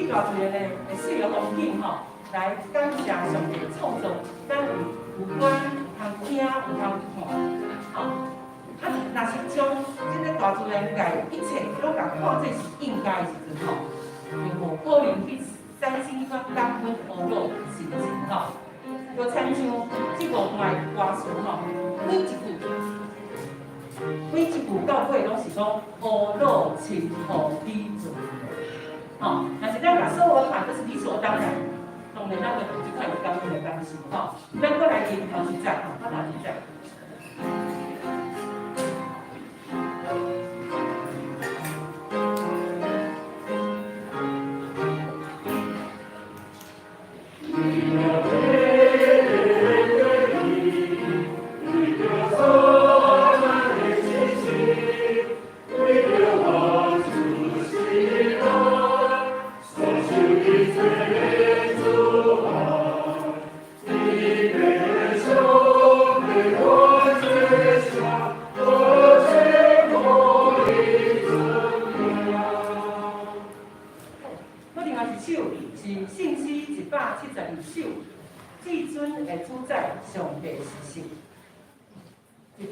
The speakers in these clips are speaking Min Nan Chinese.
大自然的水的風景吼，來感謝上帝創造，咱有觀、有通聽、有通看，吼。啊，若是將這个大自然界一切攏共看做是應該的時陣吼，就無可能去產生彼款感恩呵樂心情吼。就親像這五段歌詞吼，每一句到尾攏是講呵樂親乎你做。吼，若是咱共所有看做是理所當然，當然咱就無這款感恩的感受吼。咱閣來念頭一節吼，閣頭一節。閣另外一首是聖詩172首，至尊的主宰上帝是神。172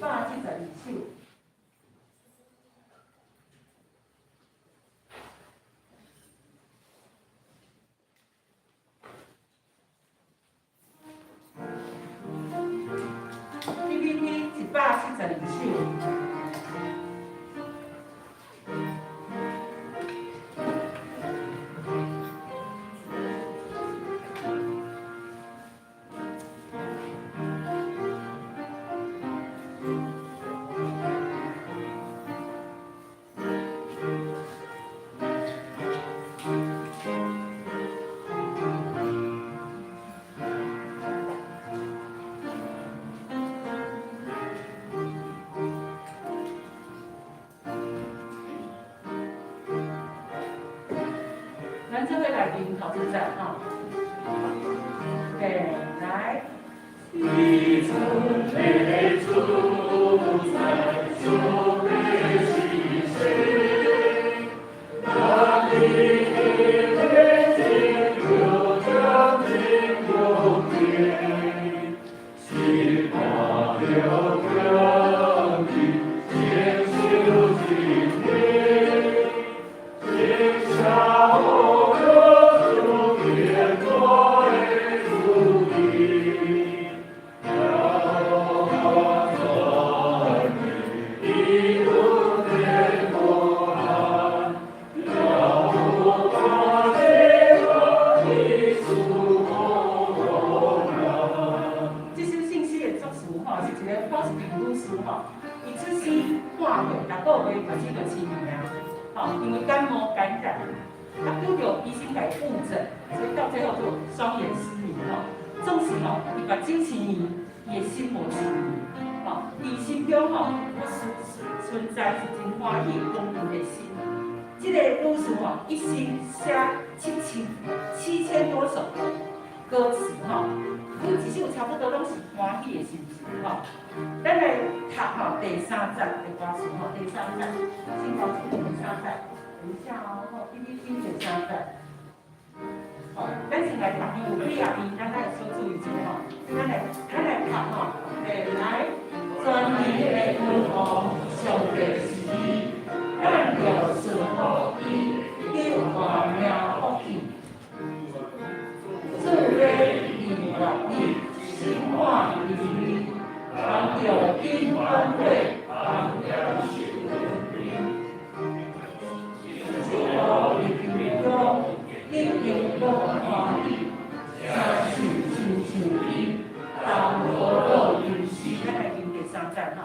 首。PPT 172首。咱做伙來念頭一節吼，對，來。至尊的主宰，上帝是神，咱的眼睛就將進入天，是看著天地，接受真理，天下無有主變化的主意。耶和華全能，伊恩典無限，耶和華的愛賜予咱。這首聖詩的作詞吼，是一个positive女士吼，伊出生半歲6個月目睭就失明啊，吼，因為感冒感染，啊，拄著醫生共伊誤診，所以到最後就雙眼失明吼。總是吼，伊目睭失明，伊的心無失明，吼，伊心中吼，閣存在是真歡喜光明的心。這个女士吼，一生寫7000多首歌詞吼，每一首差不多攏是歡喜的心情吼。咱來讀吼第三節的歌詞吼，第三節，先講第三節，等一下哦，吼，PPT 第三節。吼，咱先來讀，因為有幾仔字，咱愛小注意一下吼。咱來讀吼，來，全能的君王，上帝是伊，咱著順服伊，得活命福氣。主咧認悅你，心滿意你，通著金恩惠，通享受恩典。主入中，一定攏歡喜，聽受親像伊，同呵樂吟詩。咱來念第三節吼。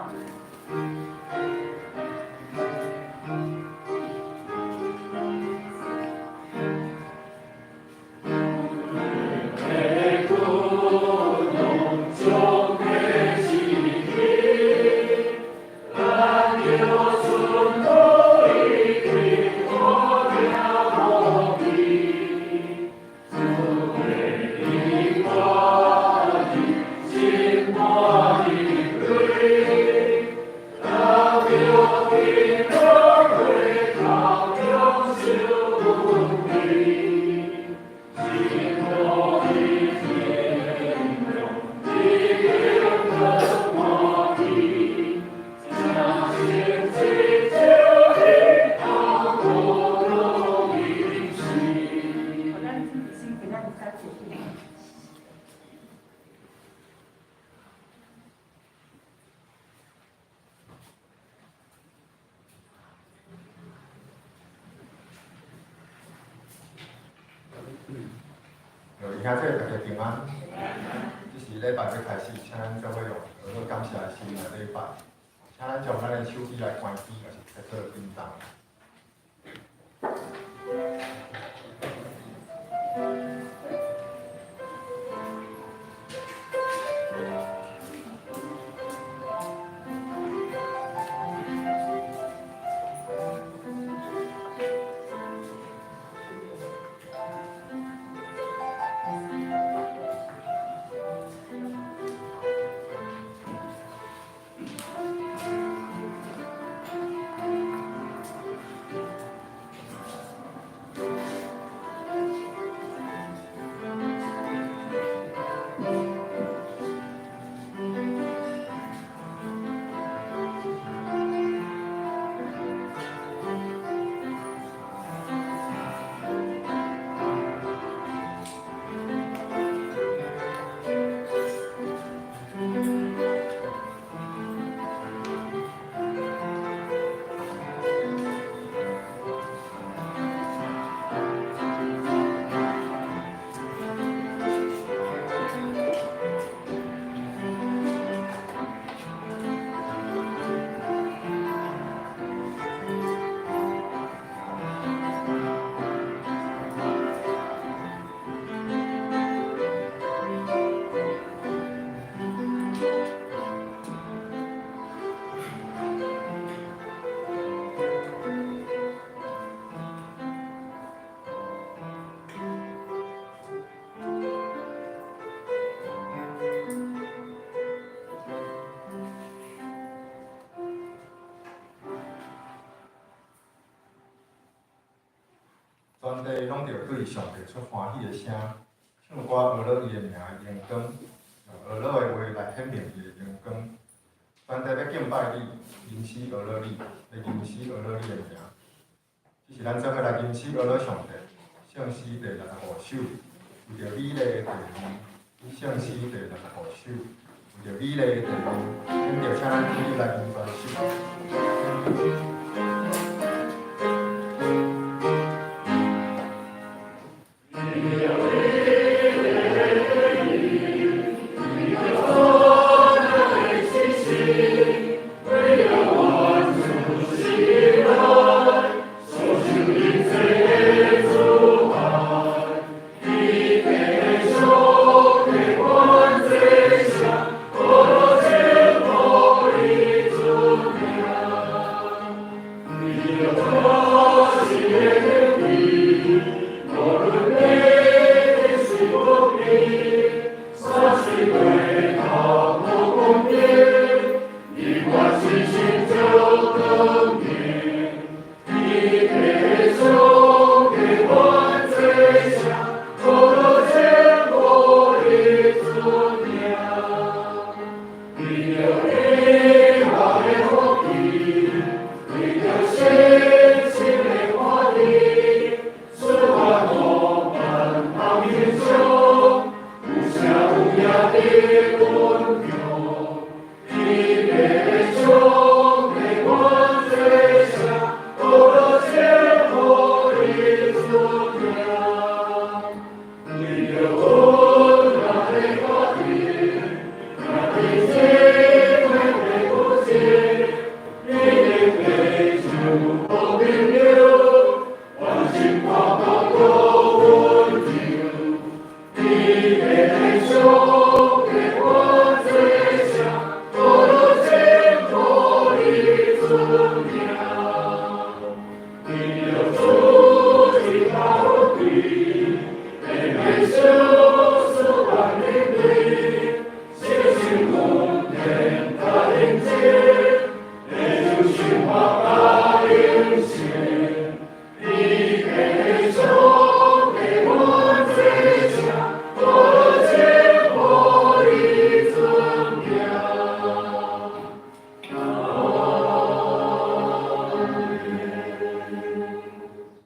兄姊，大家平安。這是禮拜欲開始，請咱做伙用學做感謝的心來禮拜。請咱將咱的手機來關機，抑是設做振動。全地攏著對上帝出歡喜的聲，唱歌學樂伊的名的榮光，用學樂的話來顯明伊的榮光。全地欲敬拜你，吟詩學樂你，欲吟詩學樂你的名。這是咱做伙來吟詩學樂上帝，聖詩第65首，為著美麗的地位，聖詩第65首，為著美麗的地位，恁著請咱起立來吟全首。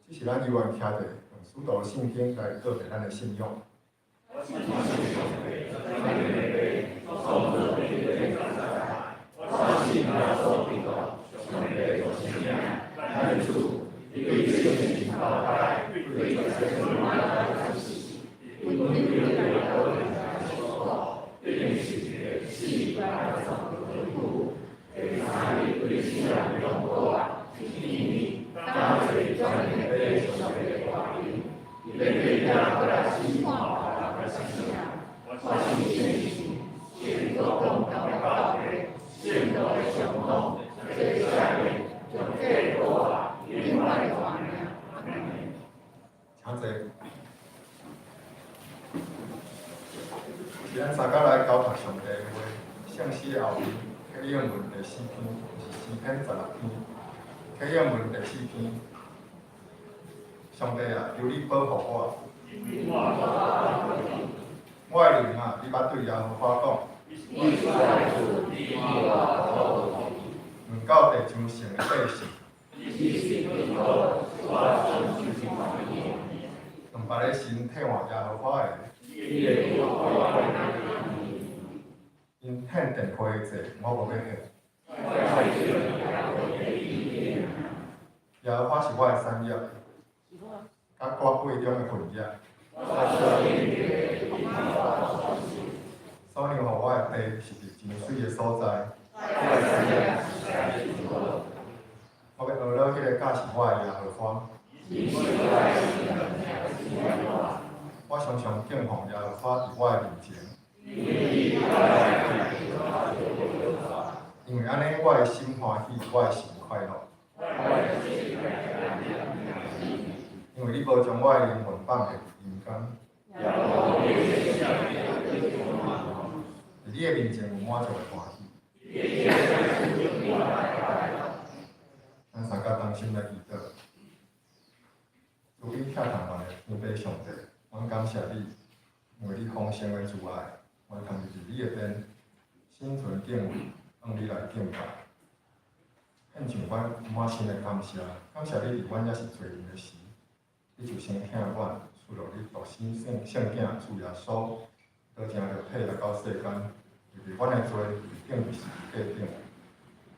這是咱猶原徛佇用使徒信經來告白咱的信仰。請坐。是咱三工來交託上帝的話，聖詩的後面，啟應文第四篇是詩篇16篇，啟應文第四篇。上帝啊，求你保護我。我的靈啊，你捌對耶和華講。問到地上城的百姓。用別个神替換耶和華的。𪜶獻奠火的祭，我無欲獻。耶和華是我的產業，佮我腹中的份業。所讓予我的地是佇真媠的所在。我欲學了彼個教示我的耶和華。我常常敬奉耶和華佇我的面前。因為按呢，我的心歡喜，我的神快樂。因為你無將我的靈魂放下佇陰間。佇你的面前有滿足的歡喜。咱三甲同心來祈禱。主你疼痛阮的天父上帝，阮感謝你，因為你豐盛的慈愛，阮通佇你的殿心存敬畏，向你來敬拜。獻上阮滿心的感謝，感謝你佇阮猶是罪人的時，你就先疼阮，賜予你獨生聖聖囝主耶穌，道成肉體來到世間，為阮的罪釘佇十字架頂，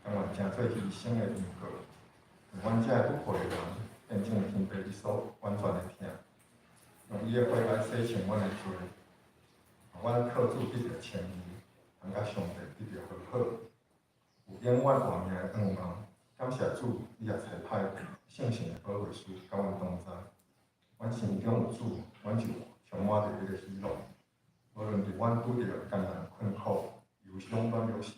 甘願成做犧牲的羊羔，讓阮這个不配的人變成天父你所完全的疼，用伊的血來洗清阮的罪，予阮靠主得著稱義，通佮上帝得著和好，有永遠活命的盼望。感謝主，你也差派聖神的保惠師佮阮同在。阮心中有主，阮就充滿著彼个喜樂。無論佇阮拄著艱難困苦、憂傷軟弱時，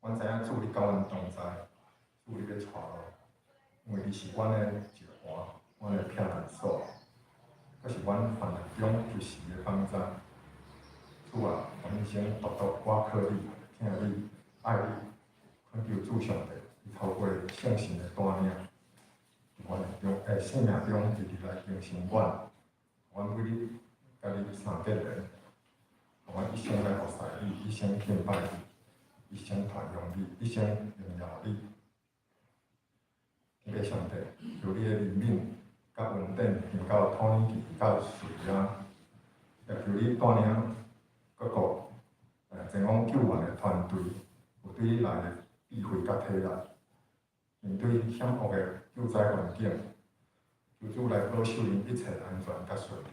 阮知影主你佮阮同在，主你欲帶路，因為你是阮的石磐，阮的避難所，閣是阮患難中及時的幫助。主啊，阮一生獨獨倚靠你，疼你，愛你，懇求主上帝，伊透過聖神的帶領，佇阮的中，生命中直直來更新阮，阮每日佮你相結連，予阮一生來服侍你，一生敬拜你，一生傳揚你，一生榮耀你。天父上帝，求你的憐憫佮恩典臨到土耳其佮敘利亞，也求你帶領各國前往救援的團隊，有對你來的智慧佮體力，面對險惡的救災環境，求主來保守𪜶一切安全佮順利，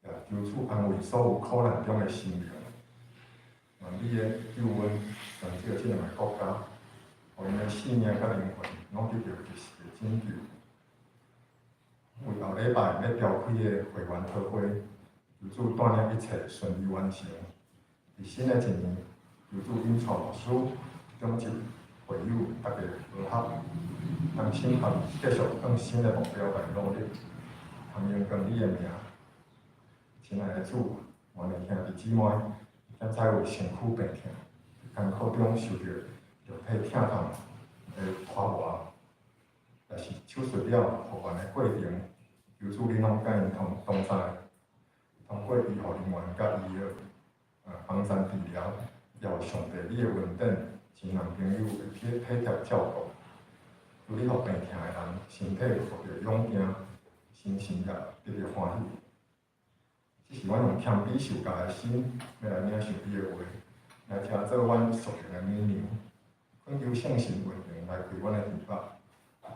也求主安慰所有苦難中的心靈，願你的救恩環繞這兩个國家，予𪜶的性命佮靈魂攏得著及時的拯救。為後禮拜欲召開的會員特會，求主帶領一切順利完成。佇新的一年，求主引帶牧師、長執、會友逐家和合，同心合意，繼續向新的目標來努力，通榮光你的名。親愛的主，阮的兄弟姊妹，現在有身軀病痛，艱苦中受著肉體疼痛的拖磨，也是手術了復原的過程，求主你攏佮𪜶同在，通過醫護人員佮醫藥，幫贊治療，也有上帝你的恩典，親人朋友的體體貼照顧，求你予病痛的人身體獲得勇健，心情也得著歡喜。這是阮用謙卑受教的心，欲來領受你的話，來聽做阮屬靈的乳糧。懇求聖神運行來開阮的耳目，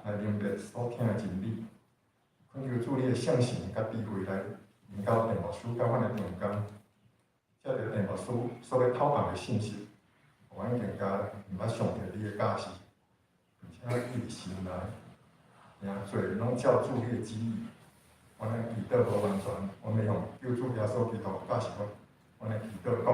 來明白所聽的真理。懇求主你的聖神佮智慧來引到鄭牧師佮阮的中間，借著鄭牧師所欲透放的信息，予阮更加毋捌上帝你的教示，並且記佇心內，定做攏照主你的旨意。阮的祈禱無完全，阮欲用救主耶穌基督教示阮，阮的祈禱講。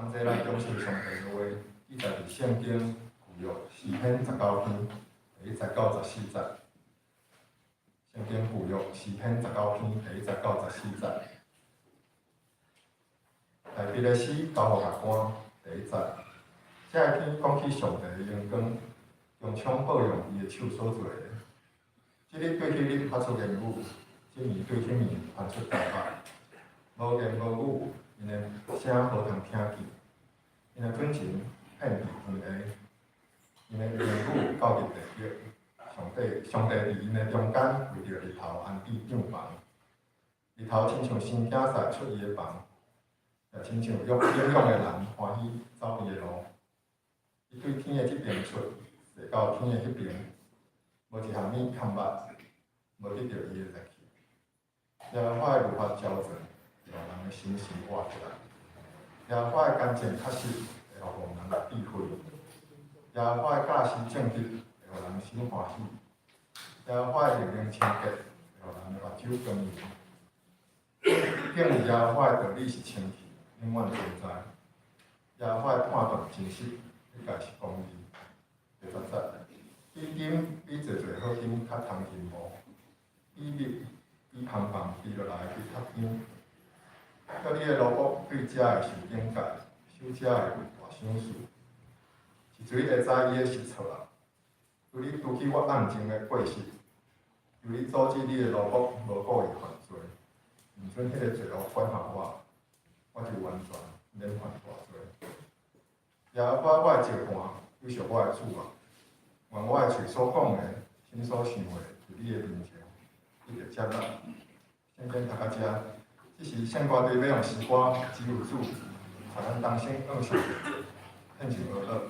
同齊來相信上帝的話，記載佇聖經舊約詩篇19篇第1節到14節。聖經舊約詩篇19篇第1節到14節。大衛的詩交予樂官第1節。這一篇講起上帝的榮光，用槍保養伊的手所做的。這日對彼日發出言語，這暝對彼暝傳出答覆。無言無語，𪜶的聲無通聽見，𪜶的本錢遍佇天下，𪜶的言語到佇地極。上帝佇𪜶的中間，為著日頭安置帳棚。日頭親像新囝婿出伊的房，也親像勇勇的人歡喜走伊的路。伊對天的這邊出，踅到天的彼邊，無一項物崁物，無得著伊的熱氣。耶和華的律法矯正，會予人的心神活起來。耶和華的干淨確實，會予人有智慧。耶和華的教示正直，會予人心歡喜。耶和華的命令清潔，會予人的目睭光明。敬畏耶和華的道理是清氣，永遠存在。耶和華的判斷真實，彼個是公義。第10節，比金比濟濟好金較通欣慕，比蜜比芳芳滴落來比較香。叫你的奴僕對這會受警戒，守這會有大賞賜。是誰會知伊的是錯啊？求你除去我暗中的過失，求你阻止你的奴僕無故意犯罪，毋准彼个罪惡管轄我，我就完全免犯大罪。耶和華我的石磐，救贖我的主啊！願我的喙所講的，心所想的，佇你的面前，得著接納。聖經讀到遮，這時聖歌隊欲用詩歌只有主，帶咱同聲向上，獻上哀樂。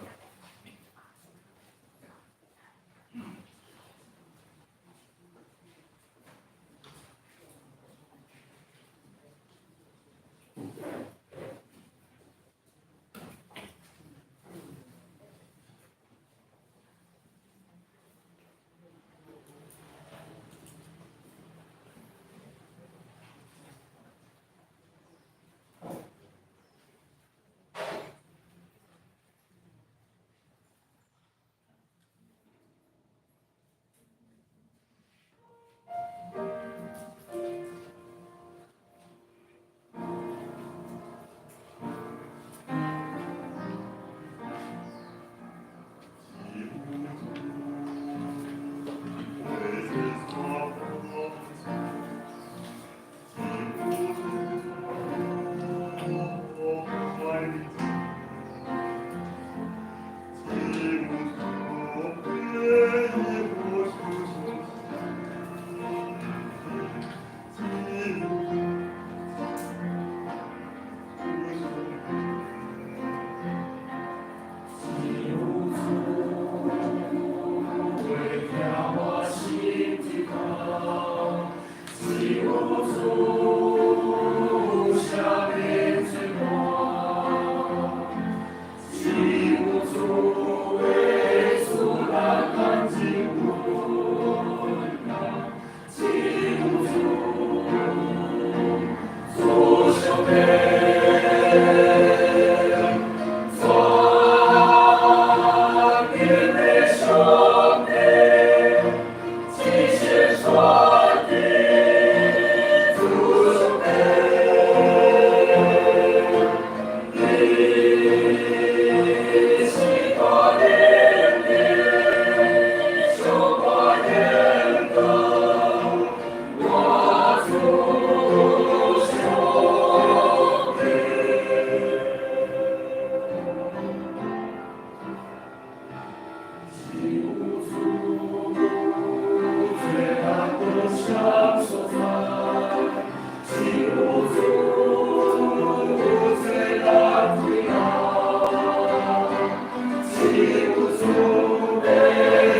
只有主的慈愛牽引。上帝，齐心全地主上帝，你是大能的，上大荣光，我主上帝。只有主做咱故乡所在，只有主做咱归来，只有主欲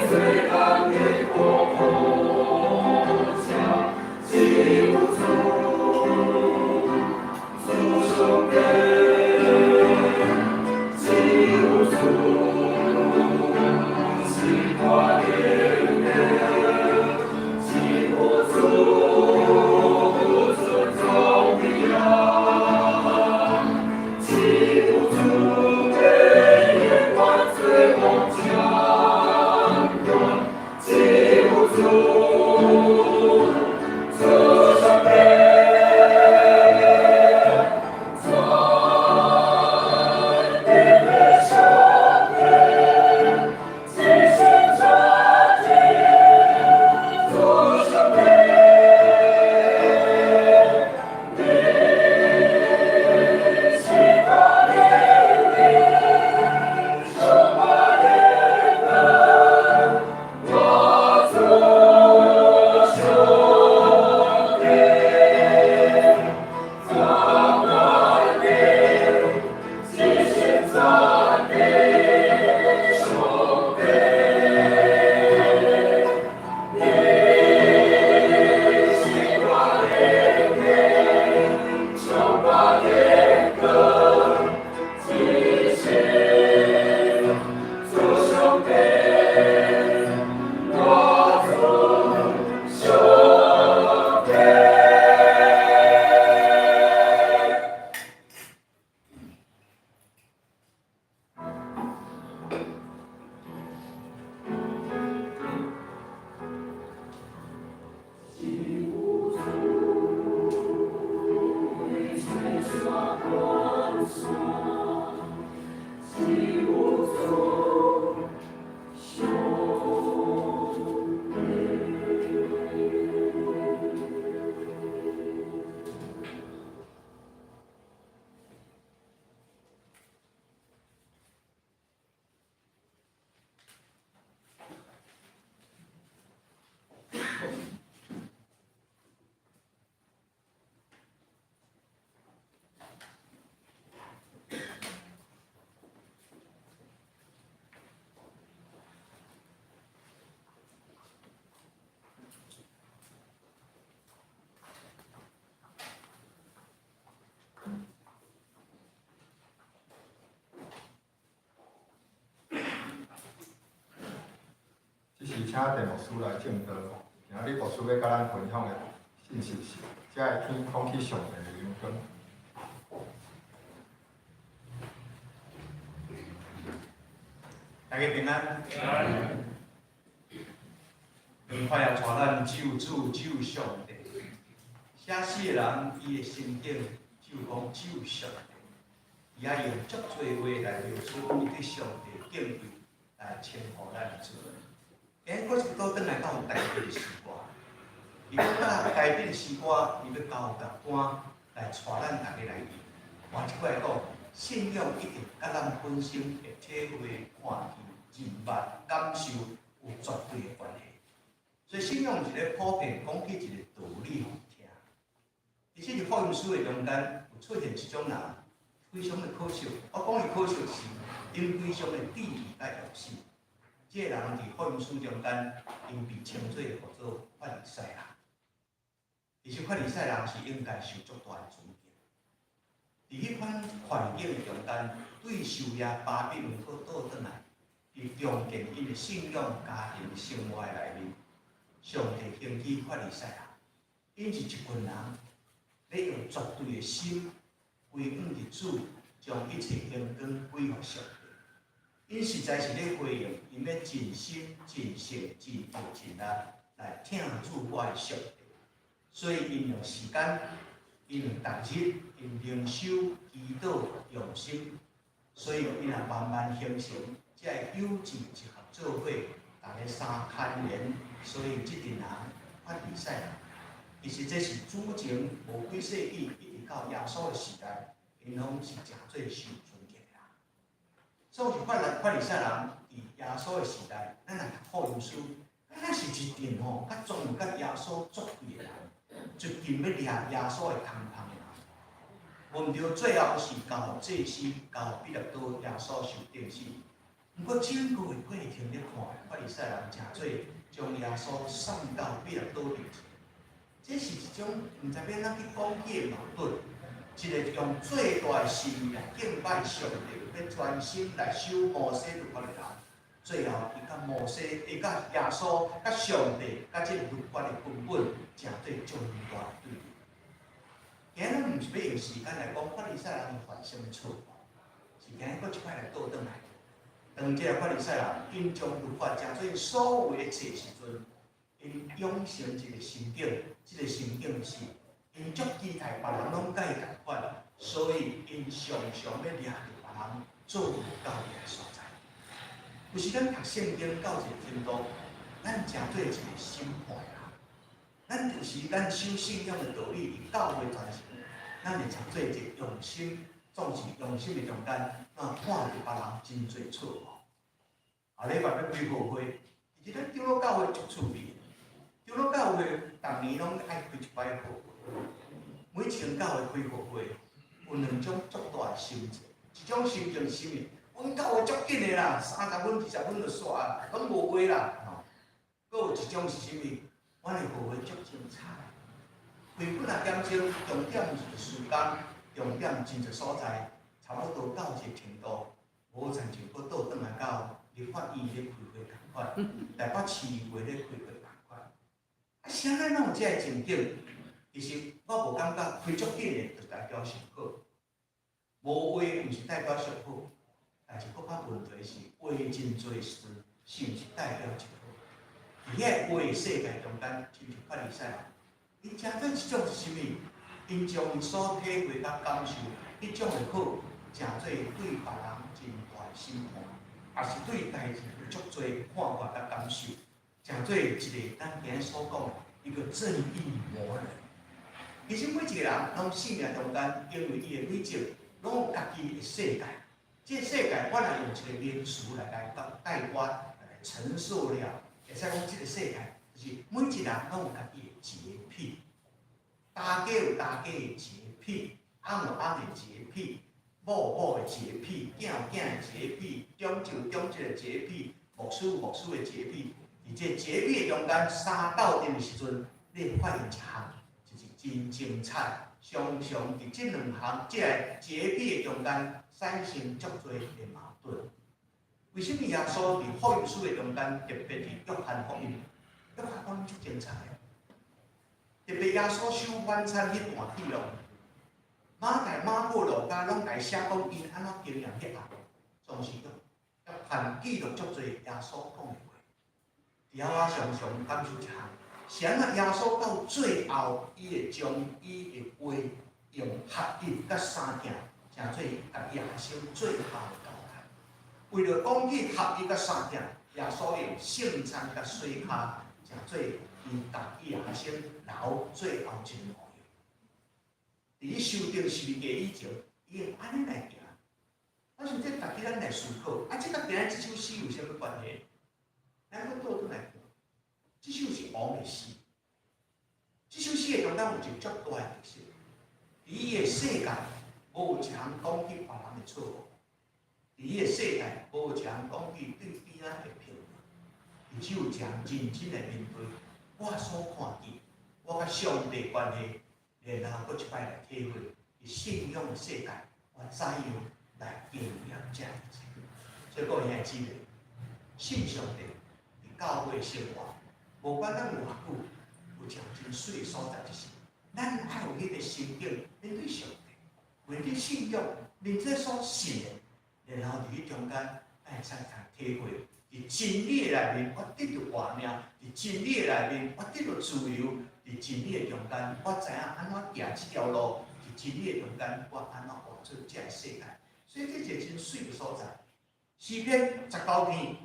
做咱的保护者，只有主，主上帝，只有主是大能的，只有主尊荣耀，只有主欲永远做王掌权，只有主，主上帝，全地的上帝，齐心全地主上帝，你是大能的，上大荣光，我主上帝，全地齐心全地上帝，你是大能的，上大荣光，齐心主上帝，我主上帝。只有主为这山关山，只有主上帝。這時請鄭牧師來證道。今仔日牧師欲佮咱分享的信息是：這个天空起上帝的榮光。大家平安。榮快也帶咱只有主，只有上帝。寫詩的人，伊的心境只有講只有上帝。伊愛用足濟話來描述伊對上帝敬畏，來稱呼咱的主。我是倒轉來到大衛的詩歌，伊講甲改變詩歌，伊欲交夾單來帶咱逐家來去。換一句來講，信仰一定佮咱本身會體會、看見、認捌、感受有絕對的關係。所以信仰毋是咧普遍講起一個道理予聽。其實佇福音書的中間有出現一種人，非常的可惜。我講伊可惜是，𪜶非常的智慧佮用心。這個人佇福音書中間，𪜶被稱做號做法利賽人。其實法利賽人是應該受足大的尊敬。佇彼款環境的中間，對受壓巴比倫閣倒轉來，佇重建𪜶的信仰、家庭、生活的內面，上帝興起法利賽人，𪜶是一群人，咧用絕對的心歸向佇主，將一切榮光歸予上帝。𪜶實在是咧回應，𪜶欲盡心、盡性、盡意、盡力來疼主我的上帝。所以𪜶用時間，𪜶用逐日，𪜶靈修、祈禱、用心，所以𪜶也慢慢形成這个友誼集合做伙，逐个三牽連，所以這陣人法利賽人，其實這是主前無幾世紀，一直到耶穌的時代，𪜶攏是誠做受尊敬的人。所以法利賽人佇耶穌的時代，咱若讀福音書，敢若是一陣吼，較專門佮耶穌作對的人，最近欲掠耶穌的空縫的人。無毋對，最後是交祭司、交彼拉多耶穌受釘死。毋過整個的過程咧看，法利賽人誠做將耶穌送到彼拉多面前，這是一種毋知欲按怎去講起的矛盾。一個用最大的心來敬拜上帝，欲專心來守摩西律法的人，最後伊佮摩西、伊佮耶穌、佮上帝、佮這個律法的根本，誠做重大的對立。今日毋是欲用時間來講法利賽人犯啥物錯誤，是今日閣一擺來倒轉來。當這個法利賽人𪜶將律法誠做所有的冊時陣，𪜶養成一個心境，這個心境是𪜶足期待別人攏佮伊仝款，所以𪜶常常欲掠著別人做無夠的所在。有時咱讀聖經到一個程度，咱誠做一個審判的人。咱有時咱守信仰的道理，佇教會傳承，咱會誠做一個用心，總是用心的中間，那看著別人真濟錯誤。後禮拜欲開賀會，其實咱長老教會足趣味的。長老教會逐年攏愛開一擺賀會，每一間教會開賀會，有兩種足大的心情，一種心情是啥物？阮教會足緊的啦，30分、20分就煞啊，攏無話啦。吼，閣有一種是啥物？阮的賀會足精彩，開幾若點鐘，重點是時間，重點真濟所在，差不多到一個程度，無親像閣倒轉來到立法院咧開會仝款，台北市議會咧開會仝款。啊，啥咱攏有這个情景？其實我無感覺開足緊的就代表上好，無話毋是代表上好，但是閣較問題是話真濟時，是毋是代表真好？佇遐個話世界中間，親像法利賽人，𪜶誠做一種是啥物？𪜶將𪜶所體會佮感受，彼種的好，誠做對別人真大的審判，也是對代誌有足濟看法佮感受，誠做一個咱今日所講的一個正義魔人。其實每一個人攏生命中間，因為伊的累積，攏有家己的世界。這個世界，我若用一個名詞來概括來陳述了，會使講這個世界就是每一個人攏有家己的潔癖，大家有大家的潔癖，翁有翁的潔癖，某有某的潔癖，囝有囝的潔癖，長者有長者的潔癖，牧師有牧師的潔癖。佇這潔癖的中間，相鬥陣的時陣，你會發現一項，就是真精彩。常常佇這兩項這個潔癖的中間產生足濟的矛盾。為什麼耶穌佇福音書的中間，特別佇約翰福音，約翰福音足精彩的。特別耶穌守晚餐彼段記錄，馬太、馬可、路加攏來寫講𪜶按怎經驗彼項，總是約翰記錄足濟耶穌講的話。佇遐我常常感受一項，是按怎耶穌到最後，伊會將伊的話用合一佮相疼，成做共伊學生最後的交代。為著講起合一佮相疼，耶穌用聖餐佮洗跤，成做伊共伊學生留最後一個模樣。佇修釘十字架以前，伊會按呢來行。我想這值得咱來思考，啊，這佮今仔這首詩有啥物關係？咱閣倒轉來看，這首是王的詩。這首詩的中間有一個足大的特色，佇伊的世界無一項講起別人的錯誤，佇伊的世界無一項講起對邊仔的評論，伊只有誠認真來面對我所看見，我佮上帝關係，然後閣一擺來體會，佇信仰的世界，我怎樣來經驗這一切。所以各位兄弟姊妹，信上帝佇教會生活，無管咱有偌久，有一項真媠的所在，就是咱愛有彼個心境面對上帝，面對信仰，面對所信的，然後佇彼中間，愛咱會使體會，佇真理的內面，我得著活命；佇真理的內面，我得著自由；佇真理的中間，我知影按怎行這條路；佇真理的中間，我按怎活出這个世界。所以這一个真媠的所在。詩篇19篇，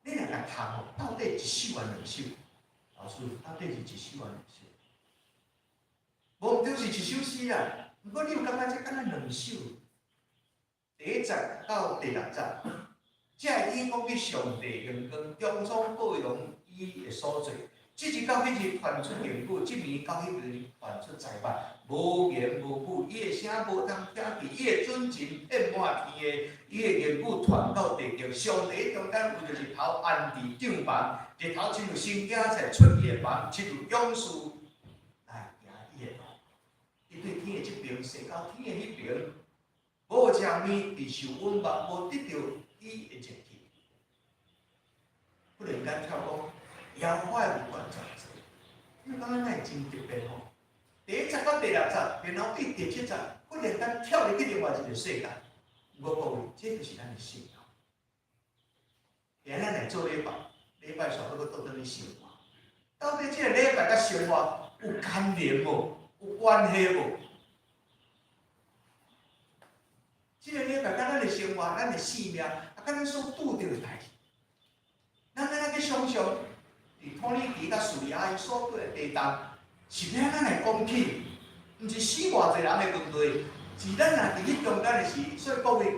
你若共讀吼，到底一首還兩首？老師，到底是一首還兩首？無毋著是一首詩啦。毋過你有感覺這敢若兩首？第一節到第六節，這个伊講起上帝榮光，中創報榮伊的所做。這日到彼日傳出言語，這暝到彼暝傳出財物，無言無語，伊的聲無通聽見，伊的準繩遍滿天下，伊的言語傳到地極。上帝中間有一日頭安佇帳棚，日頭親像聖經冊出伊的房，親像勇士來行伊的路。伊對天的這邊，踅到天的彼邊，無食麵，佇受穩目，無得著伊的熱氣。忽然間跳講，耶和華的無權創造，你感覺哪會真特別吼？第一節到第六節，然後對第七節，忽然間跳入去另外一個世界。毋過各位，這就是咱的信仰。今日咱來做禮拜，禮拜煞閣倒轉去生活。到底這個禮拜佮生活有關聯無？有關係無？這個禮拜佮咱的生活、咱的性命，啊，佮咱所拄著的代誌，咱按怎去想像？佇土耳其佮敘利亞伊所對的地動，是欲按怎來講起？毋是死偌濟人的問題，是咱若佇彼中間的時，所以各位，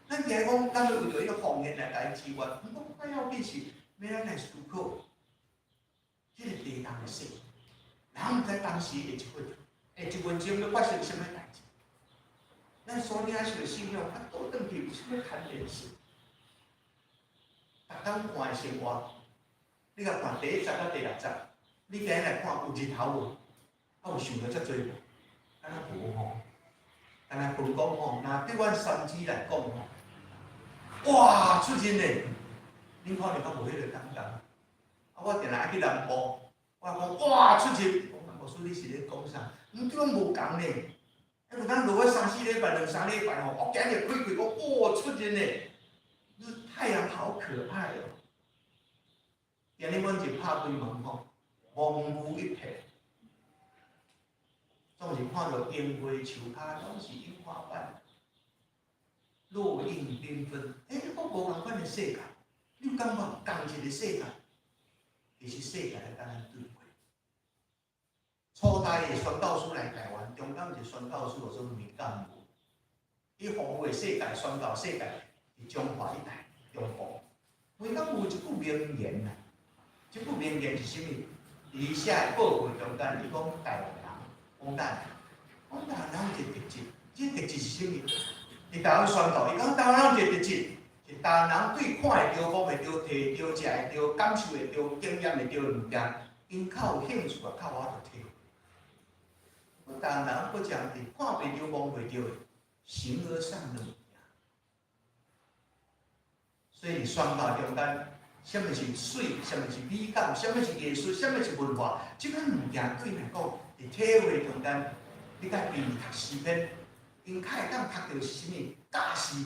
咱定講，咱欲為著彼个奉獻來共伊支援，毋過較要緊是，欲咱來思考，這个地動的勢，人毋知當時會一分，會一分鐘欲發生啥物代誌。咱所領受的信仰，啊，倒轉去有啥物關聯性？逐工看的生活，你共看第一節到第六節，你今日來看有日頭無？啊，有想著遮濟無？敢若無吼？但來分講吼，若對阮三姊來講吼，哇，出日咧！恁可能較無彼个感覺。啊，我定定愛去南部，我講哇，出日！我講牧師你是咧講啥？毋對阮無仝咧。啊，有當落去三四禮拜、兩三禮拜吼，我今日開開講哇，出日咧！太陽好可愛哦。今日阮一拍開門吼，茫無一片，總是看著櫻花樹跤攏是櫻花瓣，落英繽紛。欸，閣無仝款的世界，你有感覺仝一個世界？其實世界來共咱對話。初代的宣教師來台灣，中間有一個宣教師叫做梅干武，伊服務的世界，宣教世界佇中華一帶，中部。梅干武有一句名言啊，這句名言是啥物？佇伊寫的報告中間，伊講台灣人，講咱，講台灣人有一個特質，這個特質是啥物？佇台灣宣教，伊講台灣人有一個特質，是台灣人對看會著、摸會著、提著、食會著、感受會著、經驗會著的物件，𪜶較有興趣啊，較有法度體會。台灣人閣將佇看袂著、摸袂著的形而上的物件，所以佇宣教中間，啥物是媠，啥物是美感，啥物是藝術，啥物是文化，這款物件對𪜶來講，佇體會中間，你共比讀詩篇，𪜶較會當讀著是啥物教示，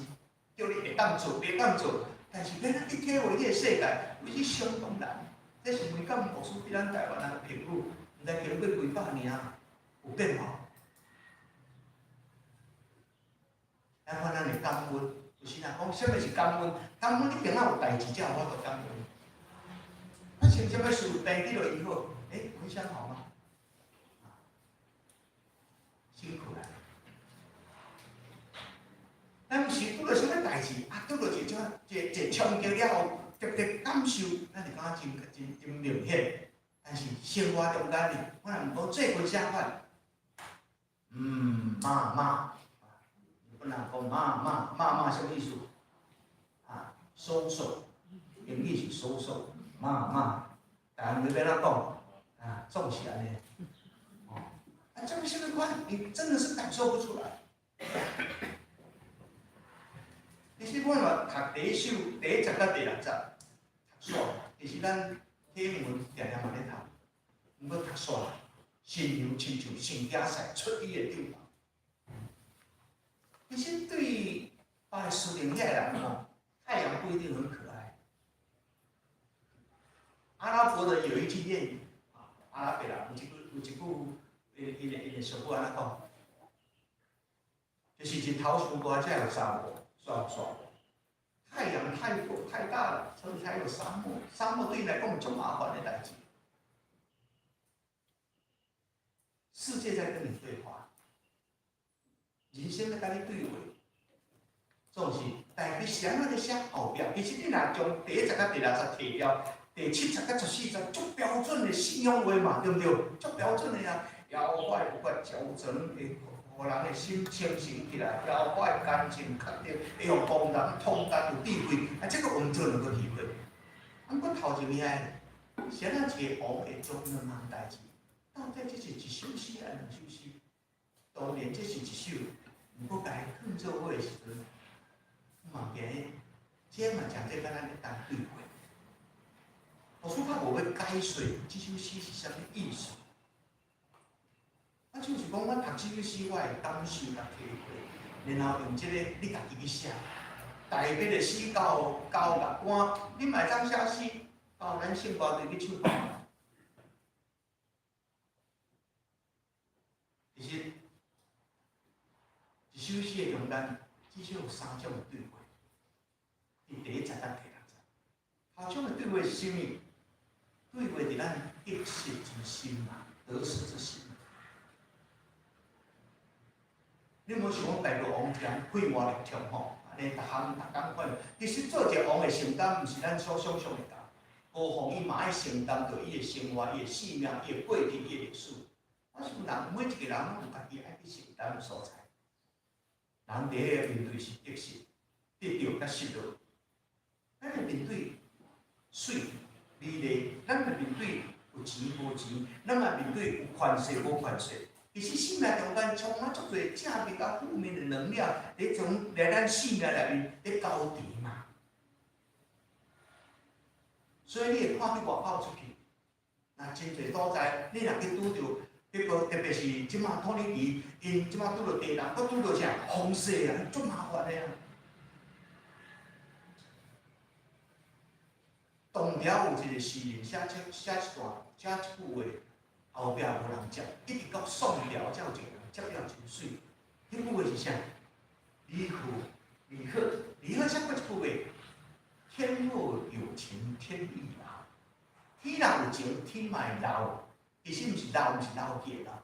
叫你會當做，袂當做，但是欲咱去體會彼個世界，其實相當難。這是梅干牧師對咱台灣人的評語，毋知經過幾百年有變無？咱看咱的感恩，有時若講啥物是感恩，感恩一定愛有代誌才有法度感恩。發生啥物事，病得落醫好，欸，回想好嗎？辛苦啦。咱毋是拄著啥物代誌，啊，拄著一種一一衝擊了後，特別感受，咱就感覺真真真明顯。但是生活中間呢，我若毋講做過啥款，罵罵，日本人講罵罵罵罵啥物意思？啊，so so，英語是 so so，罵罵，台灣話欲按怎講？啊，總是按呢。哦，啊，這個啥物款？你真的是感受不出來。其實我若讀第一首第一節到第六節，讀煞，其實咱體文定定嘛咧讀，毋過讀煞，新娘親像聖經賽出伊的帳棚。其實對巴勒斯坦遐個人吼，太陽不一定很可愛。阿拉伯的有一句諺語，啊，阿拉伯人有一句，𪜶的俗語按呢講，就是日頭傷大才有沙漠，沙沙。太陽太過太大了，所以才有沙漠。沙漠對𪜶來講足麻煩的代誌。世界在跟你對話，人生在佮你對話，總是，但你啥物咧寫後壁？其實你若將第一節佮第六節提掉，第七節佮14節，足標準的信仰話嘛，對毋對？足標準的啊！耶和華的律法矯正會予人的心清醒起來，耶和華的乾淨確定，會予戇人通達有智慧，啊，這個我們就能夠體會。啊，毋過頭前遐，啥人一個王會做兩項代誌？到底這是一首詩抑兩首詩？當然這是一首，毋過共伊囥做伙的時陣，嘛驚，這嘛誠濟佮咱會當對話。我說較無欲解說這首詩是啥物意思。啊，就是講，我讀這首詩，我會感受佮體會，然後用這個你家己去寫。大衛的詩到交樂歌，你嘛會當寫詩，到咱聖歌隊去唱歌。其實，一首詩的中間至少有三種的對話。佇第一節佮第六節，頭種的對話是啥物？對話佇咱得失之心嘛，得失之心。你有無想講大國王一人快活力強吼？按呢，逐項逐工款。其實做一個王的承擔，毋是咱所想象的共。何況伊嘛愛承擔著伊的生活、伊的性命、伊的過去、伊的歷史。我想人每一個人攏有家己愛去承擔的所在。人佇彼個面對是得失、得著佮失落。咱會面對水、美麗，咱會面對有錢無錢，咱嘛面對有權勢無權勢。其實生命中間充滿足濟正面佮負面的能量，佇從佇咱生命內面佇交纏嘛。所以你會看去外口出去，若真濟所在，你若去拄著，彼個特別是這馬土耳其，𪜶這馬拄著地震，閣拄著啥風勢啊，足麻煩的啊。唐朝有一個詩人寫這寫一段寫一句話。後壁無人接，一直到宋朝才有一個人接了真媠。彼句話是啥？李賀，李賀，李賀寫過一句話：天若有情天亦老。天若有情，天嘛會老。其實毋是老，毋是老去的老。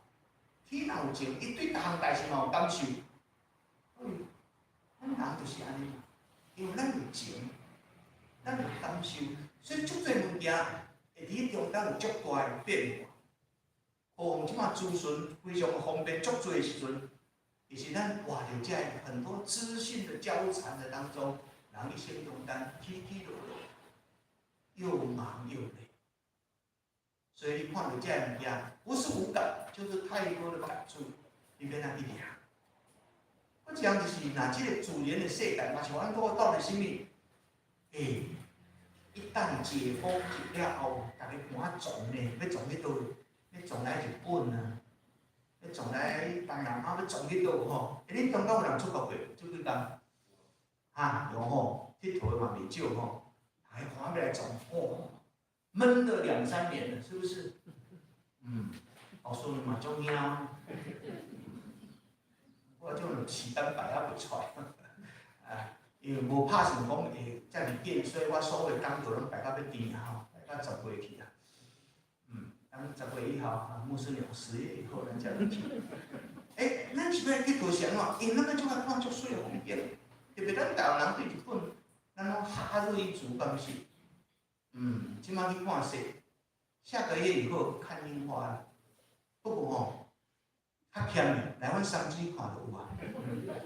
天若有情，伊對逐項代誌嘛有感受。所以，咱人就是按呢嘛，因為咱有情，咱有感受，所以足濟物件會佇中間有足大的變化。何況這馬資訊非常方便，足濟的時陣，其實咱活佇這很多資訊的交纏的當中，人一生中間起起落落，又忙又累。所以你看著這个物件，不是無感，就是太多的感觸，你欲按怎去掠？我講就是，若這個自然的世界嘛是按怎到底啥物？欸，一旦解封了後，逐家趕傱呢，欲傱去佗位？欲傱來日本啊？欲傱來東南亞？欲傱去佗吼？欸，恁中間有人出國過？這幾工？哈，有吼，𨑨迌的嘛袂少吼，還看欲來傱，哦，悶了兩三年了，是不是？嗯，老師嘛足驚，我這種時間排猶袂出來，啊，因為無拍算講會遮爾緊，所以我所有的工作攏排到欲甜啊吼，排到10月去啊。嗯，等10月以後，牧師娘10月以後，咱才去。欸，咱是欲來去佗啥啊？因為咱欲足愛看足媠的風景，特別咱台灣人對日本，咱攏哈日一族敢是？嗯，這馬去看雪，下個月以後看櫻花了。不過吼，較慳的，來阮三芝看就有啊。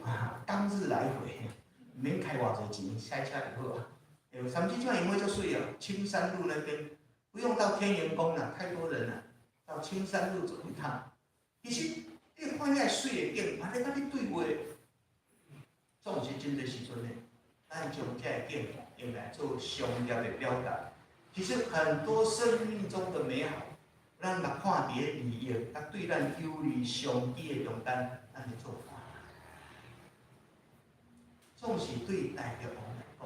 啊，當日來回，毋免開偌濟錢，駛車就好啊。欸，三芝這櫻花足媠啊，青山路那邊不用到天元宮啦，太多人啦，到青山路走一趟。其實你看遐媠的景，嘛咧佮你對話，總是真濟時陣呢，咱將這个景用來做商業的表達。其實很多生命中的美好，咱若看佇咧利益，佮對咱有利商機的中間，咱來做看。總是對大國王來講，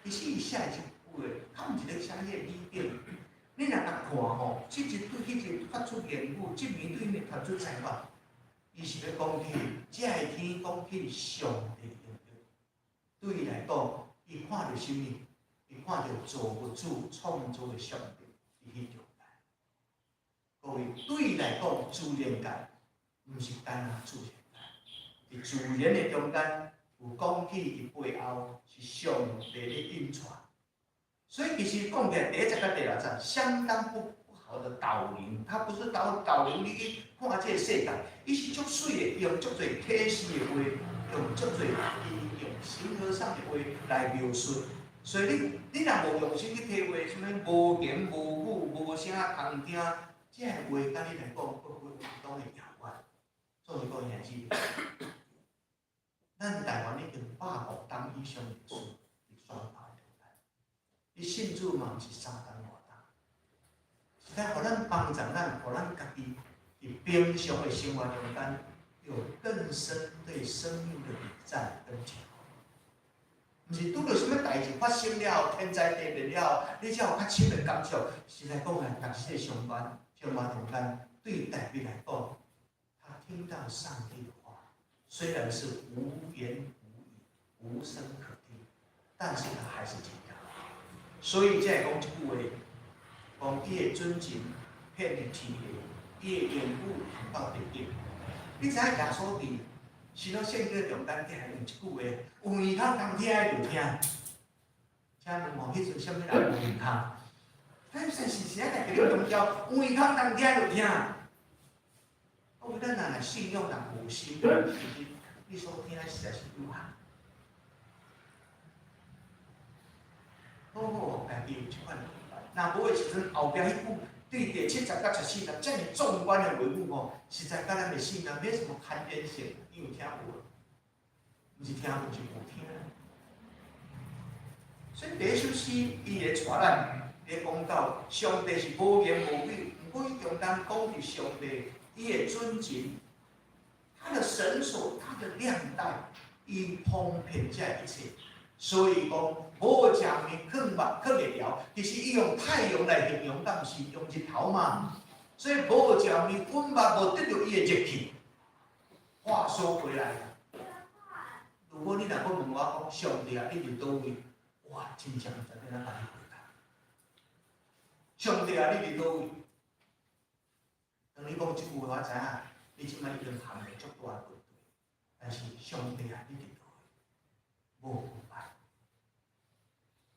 其實伊寫的這句話，較毋是咧寫彼个語境。你若共看吼，這一對彼個發出言語，這面對面傳出災禍，伊是欲講起這个天講起上帝的榮耀。對伊來講，伊看著啥物？伊看著造物主創造的上帝佇彼中間。各位，對伊來講，自然界毋是單單自然界，佇自然的中間有講起伊背後是上帝咧引帶。所以其實講起來，第一節佮第六節相當不好的導引，他不是導引你去看這個世界，伊是足媠的，用足濟啟示的話，用足濟伊用形而上的話來描述。所以你若無用心去體會，啥物無言無語無聲通聽，這个話佮你來講，閣非常的遙遠。所以講兄姊，咱台灣已經100五冬以上歷史，佇宣教的中間，你信主嘛毋是3冬5冬，是來予咱幫助咱，予咱家己佇平常的生活中間，有更深對生命的體讚跟體會。毋是拄著啥物代誌發生了，天災地變了，你才有較深的感受。實在講來，逐世上班生活中間，對大衛來講，他聽到上帝的話，雖然是無言無語、無聲可聽，但是他還是聽到。所以才會講這句話，講伊的準繩遍歷天下，伊的言語傳到地極。你知影耶穌佇新約聖經中間，竟然用這句話，有耳孔通聽的就聽。請問吼，彼陣啥物人有耳孔？咱是是啥來佇咧強調，有耳孔通聽就聽。我咱若來信仰人無心，其實你所聽的實在是有限。好好，家己有這款明白。若無的時陣，後壁彼句對第七節到十四節遮爾壯觀的話語吼，實在佮咱的生命沒什麼關聯性。你有聽無？毋是聽無，是無聽。所以第一首詩，伊會帶咱咧講到上帝是無言無語，毋過伊中間講著上帝伊的準繩，他的繩索，他的量帶，伊鋪遍這一切。所以講無食物囥目囥會牢，其實伊用太陽來形容，敢毋是用日頭嘛？所以無食物阮目無得著伊的熱氣。話說回來，如果你若閣問我講上帝啊，你佇佗位？我真正毋知欲按怎共你回答。上帝啊，你佇佗位？當你講這句話，我知影你這擺已經陷入足大的問題。但是上帝啊，你佇佗位？無誤。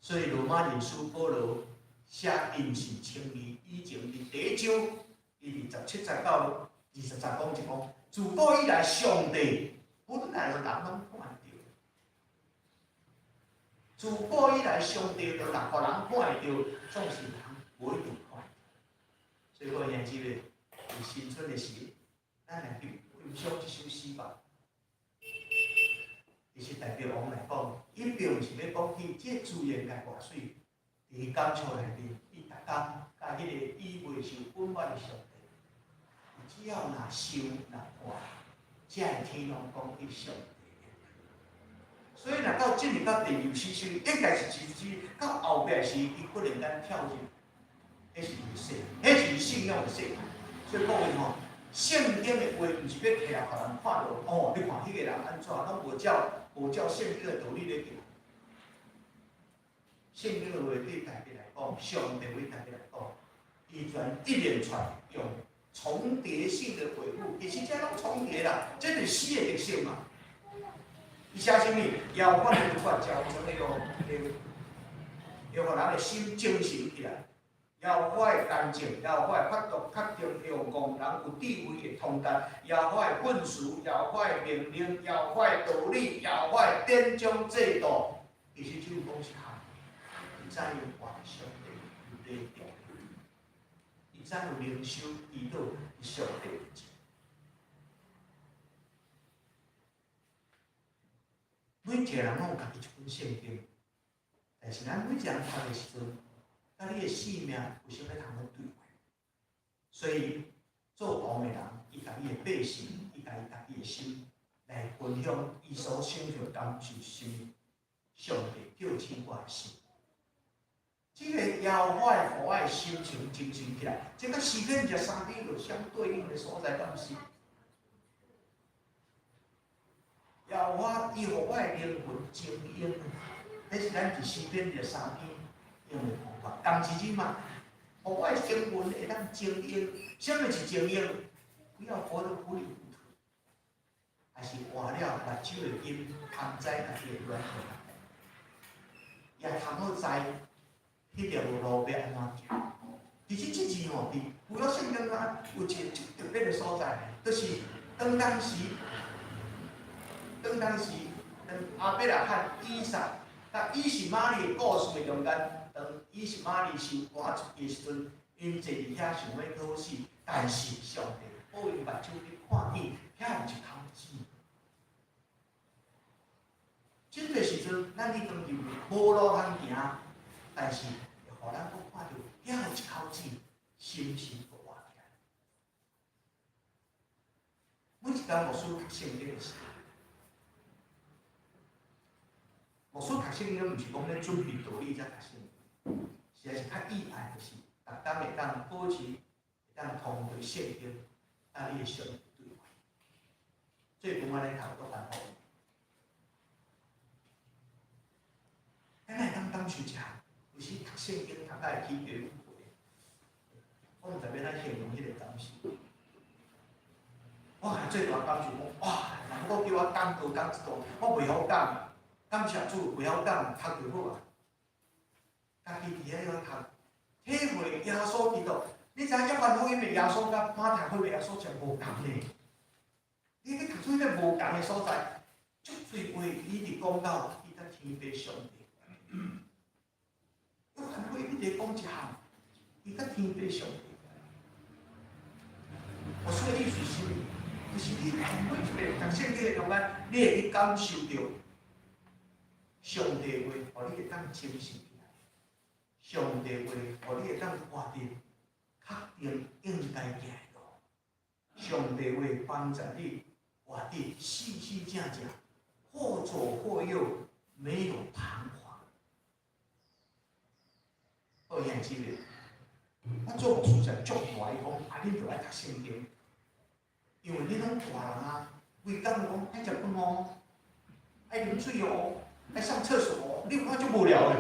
所以羅馬人書保羅寫因信稱義以前佇第一章，伊佇17節到20節講一講，自古以來上帝本來就人攏看會著，自古以來上帝就人予人看會著，總是人無一定看會著。所以各位兄姊妹，佇新春的時，咱來去欣賞這首詩吧。其實代表王來講，伊並毋是欲講起這自然界偌媠，佇感觸內面，伊逐工佮彼個伊未受粉抹的上帝，伊只要若想若看，這个天攏講起上帝的。所以若到進入到第二詩章，應該是指指到後壁時，伊忽然間跳入，彼是伊世，彼是信仰的世界。所以各位吼，聖經的話毋是欲提來予人看著，哦，你看彼個人按怎，攏無照聖經的道理咧行。聖經的話對大家來講，上帝對大家來講，伊全一連串用重疊性的回復，其實這攏重疊啦，這是詩的特色嘛。伊寫啥物？耶和華的律法照成那個，耶和華人的心精神起來。耶和華的乾淨，耶和華的法度確定，用戇人有智慧會通達。耶和華的訓詞，耶和華的命令，耶和華的道理，耶和華的典章制度，其實只有講是合。伊知影活上帝有禮重要，伊知影靈修祈禱佇上帝面前。每一個人攏有家己一本聖經，但是咱每一個人讀的時陣，佮你的性命有啥物通去對話？所以做王的人，伊共伊的百姓，伊共伊家己的心來分享伊所想象感受啥物。上帝叫醒我的心。這個耶和華予我的心情精神起來，這佮詩篇23篇有相對應的所在，敢毋是？耶和華伊予我的靈魂晶瑩，彼是咱佇詩篇23篇用的方法。同一字嘛，予我的靈魂會當晶瑩。啥物是晶瑩？不要活得糊裡糊塗，還是活了目睭會金，通知家己的軟弱，也通好知彼條路欲按怎行。其實這字吼，佇舊約聖經啊，有一個足特別的所在，就是當當時，當亞伯拉罕、以撒、佮以實瑪利的故事的中間，當以實瑪利受趕出去的時陣，𪜶坐佇遐想欲討死，但是上帝保𪜶目睭去看見，遐有一口井。這個時陣，咱去當入無路通行，但是會予咱閣看著遐有一口井，心神閣活起來。每一工牧師讀聖經的時候，牧師讀聖經毋是講咧準備道理才讀聖經，實在是較意愛，就是逐工會當保持，會當通過聖經，佮你的上帝對話。最近我咧讀約翰福音，咱會當感受一下，有時讀聖經讀甲會起雞皮疙瘩，我毋知欲按怎形容彼個感受。我係最大感受講，哇！人閣叫我講道講這段，我袂曉講，感謝主，袂曉講，讀就好啊。家己佇遐咧讀，體會耶穌基督。你知影約翰福音的耶穌佮馬太福音的耶穌誠無仝呢？你去讀出彼個無仝的所在，足濟話伊直講到伊佮天父上帝。約翰福音一直講一項，伊佮天父上帝。我說的意思是，就是你每一遍讀聖經的中間，你會去感受著上帝話，予你會當精神起來。上帝話，予你會當活佇確定應該行的路。上帝話幫助你活佇四四正正，或左或右，沒有彷徨。好兄姊妹，我做牧師就足大伊講，啊，恁著愛讀聖經，因為恁攏大人啊，規工講愛食飯哦，愛啉水哦，愛上廁所哦，你有看足無聊的。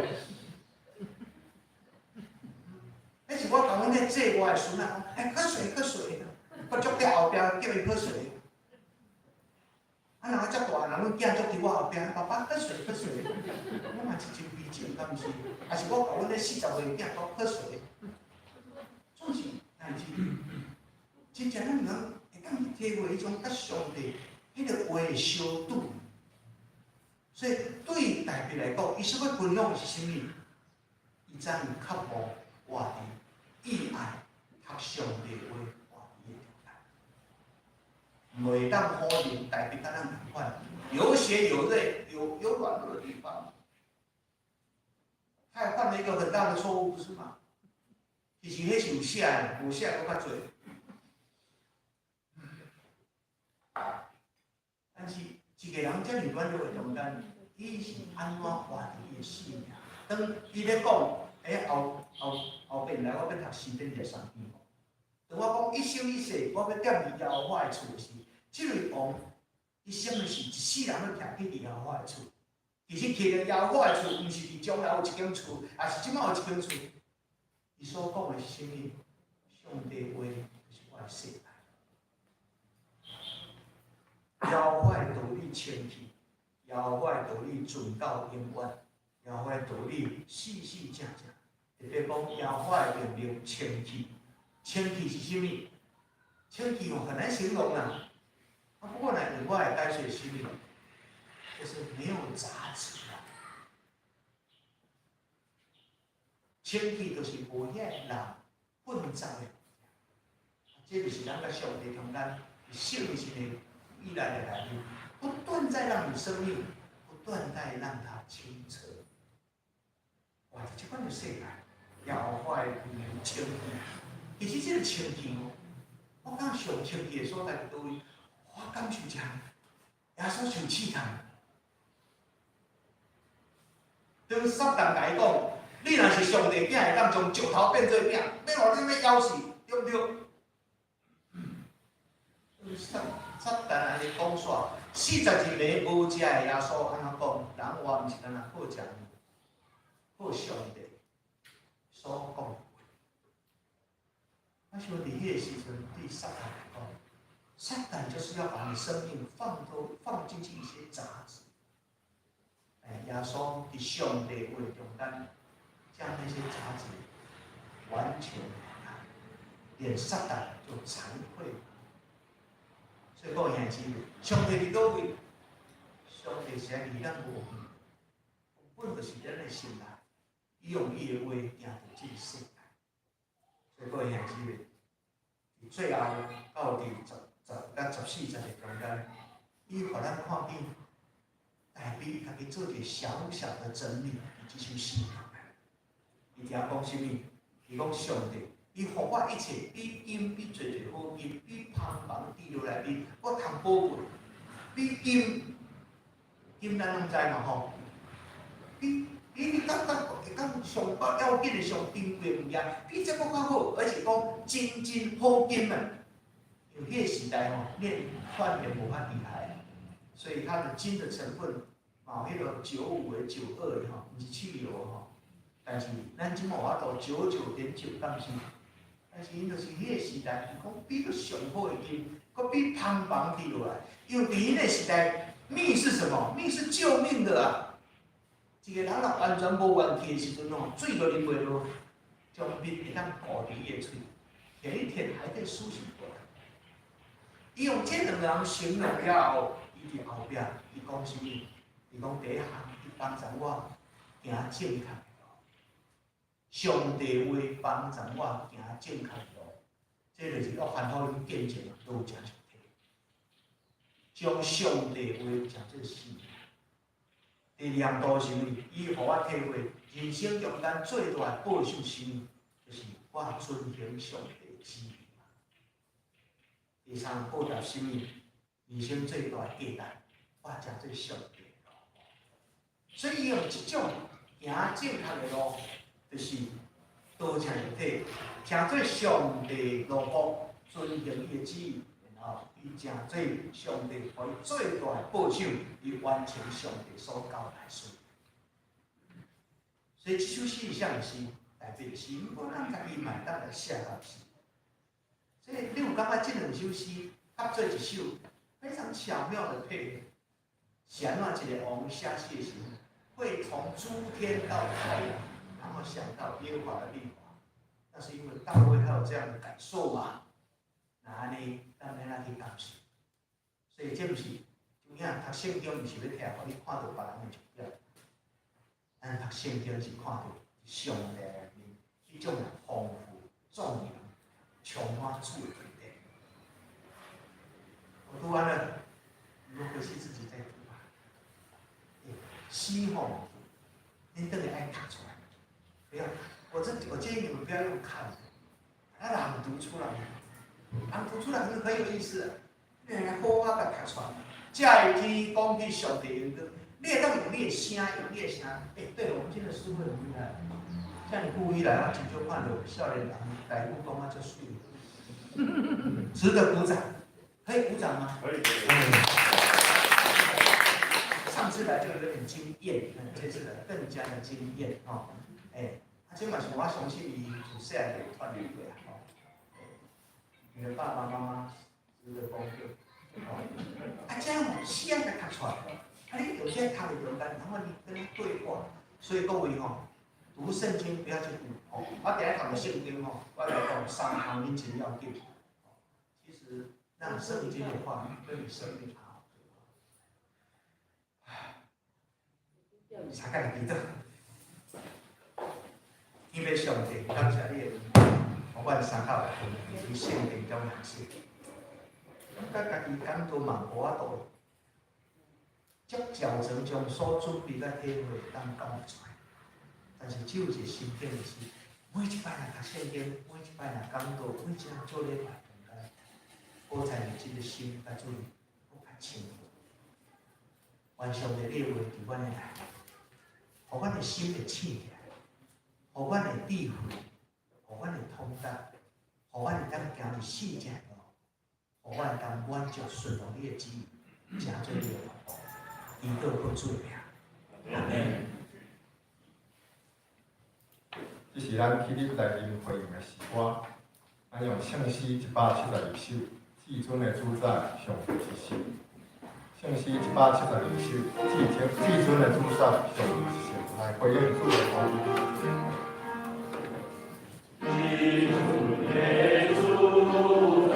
彼是我共阮咧借我的孫仔講，欸，喝水喝水，我足佇後壁叫伊喝水。啊，人遮大人，阮囝足佇我後壁，爸爸喝水喝水，我嘛是真悲情，敢毋是？還是我共阮咧40歲囝講喝水，總是代誌，真正咱人會當去體會彼種佮上帝彼個話的相拄。所以對大衛來講，伊所欲分享的是啥物？伊知影渴慕活佇意愛讀上帝話活佇彼個中間，袂當否認大衛佮咱仝款，有血有淚，有軟弱的地方。他也犯了一個很大的錯誤，不是嗎？其實彼是有寫的，無寫閣較濟。但是一個人遮爾軟弱的中間，伊是按怎活佇伊的生命？當伊咧講，欸，後後後邊來我欲讀詩篇23篇吼。當我講一生一世，我欲踮佇耶和華的厝時，這位王伊啥物是一世人欲徛佇耶和華的厝？其實徛佇耶和華的厝，毋是佇將來有一間厝，抑是這擺有一間厝。伊所講的是啥物？上帝話就是我的世界。耶和華的道理清氣，耶和華的道理存到永遠，耶和華的道理四四正正。特別講耶和華的命令清氣，清氣是啥物？清氣哦，很難形容啊。啊，不過呢，用我來解釋是啥物？就是沒有雜質啊。清氣就是無遐人混雜的，這就是咱佮上帝中間聖神的依賴的來面，不斷在讓你生命，不斷在讓它清澈。哇，這款的世界，耶和華的命令清氣，其實這個清氣哦，我感覺上清氣的所在佇佗位？我感受一下，耶穌受試探，當撒旦共伊講，你若是上帝囝，會當將石頭變做餅，欲予你欲枵死，對毋對？撒撒旦按呢講煞，42暝無食的耶穌按怎講？人活毋是干焦靠食物，靠上帝所講的話。我想佇彼个時陣，對撒旦來講，撒旦就是要把你生命放進去一些雜質。哎，耶穌佇上帝話中間，將那些雜質完全打開，連撒旦就慚愧。所以各位兄弟姊妹，上帝佇佗位？上帝是愛離咱無遠，根本就是咱的心內，伊用伊的話行佇這個世界。所以各位兄弟姊妹，佇最後到佇10到14節的中間，伊予咱看見，大衛家己做一個小小的整理，佇這首詩。伊聽講啥物？伊講上帝，伊予我一切比金比濟濟好金，比芳房滴落來比閣通寶貴，比金金咱攏知嘛吼？比你感覺會當上較要緊的上珍貴的物件，比這閣較好，而且講真真好金啊！因為彼個時代吼，煉鑽也無遐厲害，所以它的金的成分，嘛有彼個95的、92的吼，毋是汽油吼。但是咱這馬有法度99.9，敢是？但是𪜶就是彼個時代，伊講比閣上好的金，閣比芳房滴落來。因為佇彼個時代，蜜是什麼？蜜是救命的啊！一個人若完全無元氣的時陣吼，水都啉袂落，將蜜會當糊佇伊的喙，舔一舔還會甦醒過來。伊用這兩個人形容了後，伊佇後壁，伊講啥物？伊講第一項，伊幫助我行正確的路。上帝話幫助我行正確的路，這就是約翰福音見證都有誠實體，將上帝話誠做死。第二項都是啥物？伊予我體會人生中間最大的報酬是啥物？就是我遵行上帝旨意。第三報答啥物？人生最大的價值，我誠做上帝的路。所以伊用這種行正確的路，就是道成肉體，誠做上帝奴僕，遵行伊的旨意，然後伊誠做上帝予伊最大的報酬，伊完成上帝所交代事。所以這首詩是啥物詩？大衛的詩，毋過咱家己嘛會當來寫首詩。所以你有感覺這兩首詩合做一首，非常巧妙的配合。是按怎一個王寫詩的時候，會從諸天到太陽，然後想到耶和華的律法，那是因為大衛他有這樣的感受嘛？那按呢，咱欲按怎去感受？所以這毋是，有影讀聖經毋是欲聽，予你看著別人的重點。咱讀聖經是看著上帝內面彼種豐富、壯嚴、充滿主的恩典。我讀完了，你們回去自己再讀吧。詩吼，恁轉去愛讀出來，不要，我建議你們不要用看的，把它朗讀出來，朗讀出來很有意思。你來好好共讀出來，才會去講起上帝榮光。你會當用你的聲，用你的聲。欸，對了，我們今天的詩會很厲害，像你故意來，我真少看著少年人台語講啊遮媠，值得鼓掌，可以鼓掌嗎？可以。上次來就有點驚豔，這次來更加的驚豔哦。欸，啊，這嘛是我相信伊自細漢就鍛鍊過啊。吼，你的爸爸媽媽值得恭賀。啊，這樣詩愛共讀出來，啊，你有些讀的中間，然後你跟他對話，所以各位吼，讀聖經不要去讀哦。我等下讀聖經吼，我來講三項恁真要緊。其實讓聖經的話語跟你生命好好對話。三個來祈禱，天父上帝，感謝你的恩典，予阮三口來分佇聖經中學習。感覺家己感到嘛無法度，足教程將所準備佮體會當講會出來。但是只有一個心境是，每一擺若讀聖經，每一擺若講道，每一項做禮拜中間，我在你這個心佮主閣較親近。願上帝你的話佇阮的內面，予阮的心會醒起來，予阮的智慧，予阮的通達，予阮會當行佇聖潔的路，予阮會當滿足順從你的旨意，成做你的僕僕。祈禱靠主的名，阿們。這是咱起立來吟回應的詩歌，咱用聖詩172首，至尊的主宰上帝是神。聖詩172首，至尊的主宰上帝是神，來回應主的話。至尊的主宰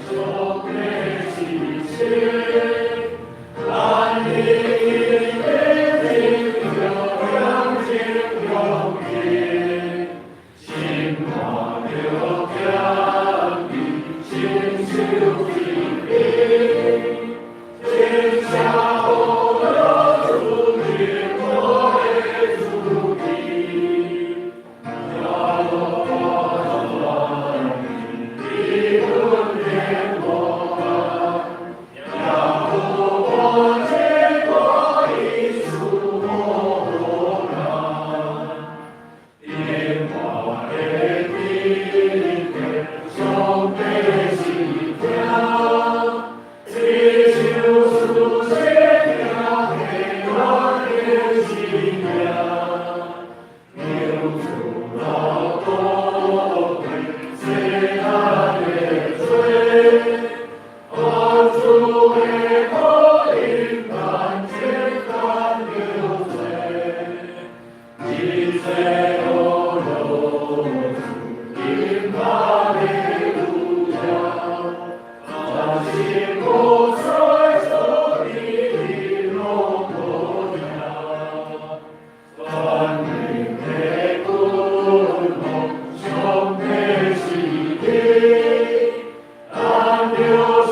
上帝是神，咱的眼睛勇氣，心看著堅毅，承受治病，真正好樂主的我的主意，耶和華你恩典我，耶和華這大恩賜予咱，變化的天地，上帝是聽，這首詩寫聽咱的生命，求主老高貴，世咱的罪，按主的可怜咱承擔了罪，一切樂樂主因哈利路亞，全心無衰做你的樂園，全能的君王上帝是你，咱著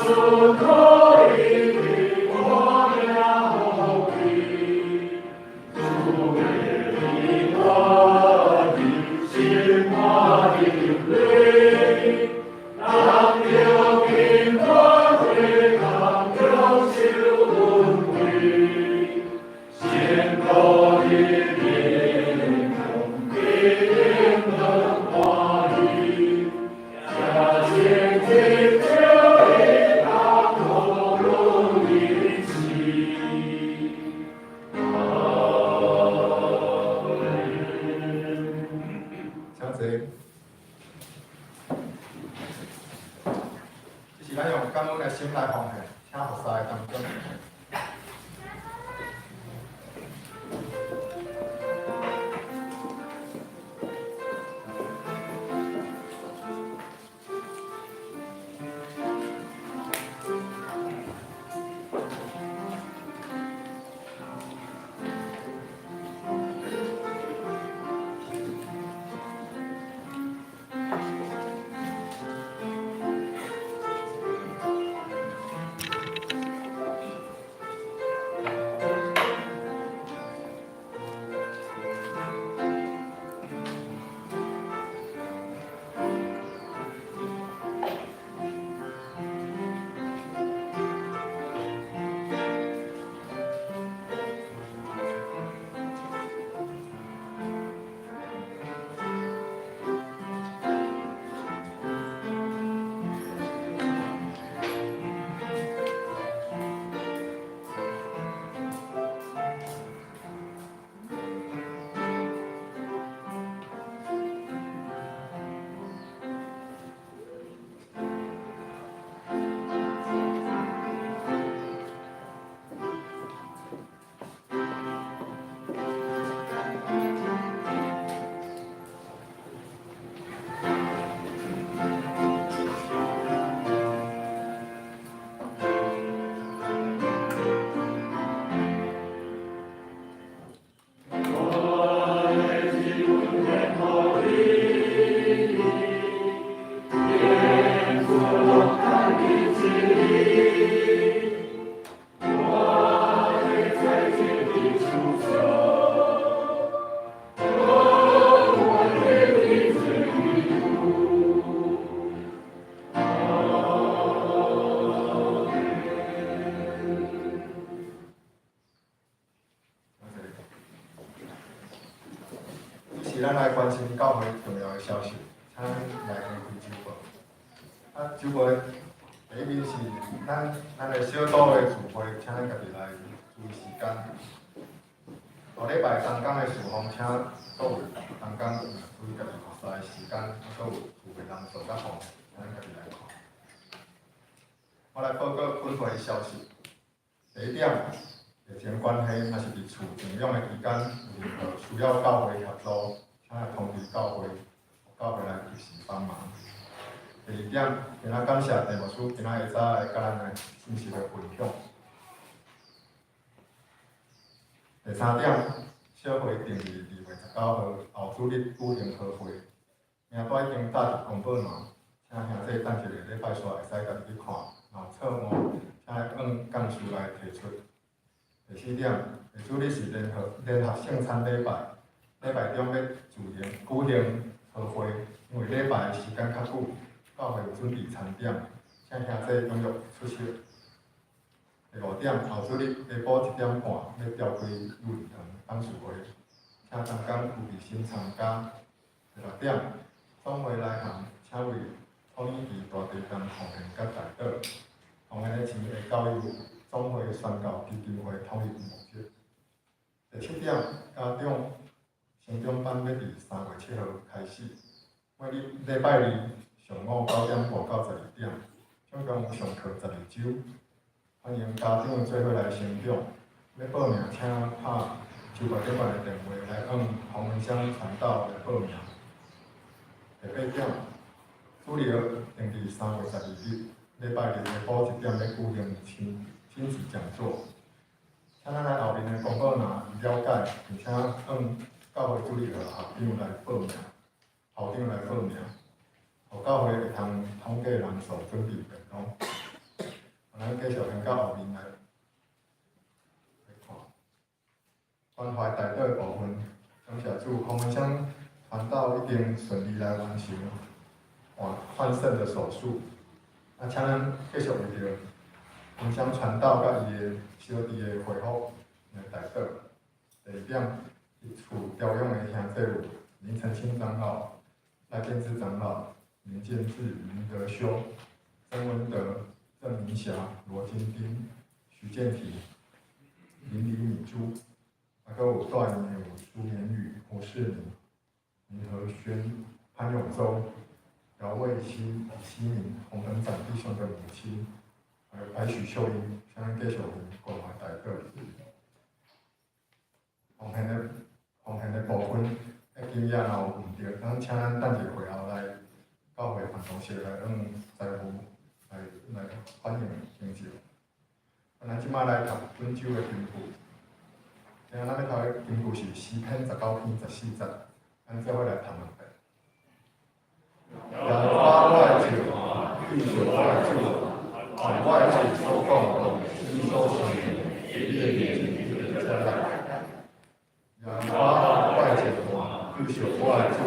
順靠伊的我命福氣，主的大義心肝入禮，人著平安的當中受恩惠，先告你民必定能歡喜，這情節就會當作如一起。阿們。請坐。這是咱用感恩的心來奉獻，請服侍當中。咱來關心教會重要的消息，請咱來開週報。啊，週報的第一面是咱的小組的聚會，請咱家己來注意時間。後禮拜同工的事奉，請各位同工注意家己服侍的時間，啊，閣有聚會人數佮號，請咱家己來看。我來報告本會的消息。第一點，疫情關係，若是佇厝靜養的期間，有任何需要教會協助，請來通知教會，教會來及時幫忙。第二點，今仔感謝鄭牧師今仔下早來佮咱來信息的分享。第三點，小會定佇2月19號後主日舉行和會，名單已經貼佇公告欄，請兄弟等一个禮拜煞會使家己去看，若有錯誤，請來向幹事來提出。第四點，下主日是聯合聖餐禮拜，禮拜中欲自行舉行和會，因為禮拜的時間較久，教會有準備餐點，請兄弟踴躍出席。第五點，後主日下晡1點半欲召開幼兒堂董事會，請同工有熱心參加。第六點，總會來函，請為土耳其大地震奉獻佮代禱，奉獻的錢會交由總會宣教基金會統一募集。第七點，家長成長班欲佇3月7號開始，每日禮拜二上午9點半到12點，總共有上課12週。歡迎家長做伙來成長。欲報名，請拍周報頂懸的電話來向洪文香傳道來報名。第八點，主日學定佇3月12日禮拜日下晡1點欲舉行親子講座，請咱來後面的公告欄了解，並且向教會主日學校長來報名，校長來報名，予教會會通統計人數，準備便當。咱繼續先到後面來看，關懷代禱的部分，感謝主，洪文香傳道已經順利來完成換腎的手術。啊，請咱繼續為著文香傳道佮伊的小弟的恢復來代禱。第二點，佇厝調養的兄弟有林澄清長老、賴建志長老、林建志、林德修、曾文德、鄭明霞、羅金丁、徐建提、林李敏珠，啊，閣有大營的有蘇綿宇、胡世寧、林和軒、潘永洲、姚衛新、李希明、洪本展弟兄的母親，還有白許秀英，請咱繼續為關懷代禱。奉獻的部分，金額若有毋對，咱請咱等一會後來教會辦公室來向財務來反映更正。啊，咱這擺來讀本週的經句。今仔咱欲讀的經句是詩篇19篇14節，咱做伙來讀兩遍。耶和華我的石，救贖我的主，願我的喙所講，心所想的，佇你的面前得接納。耶和華我的石，救贖我的主，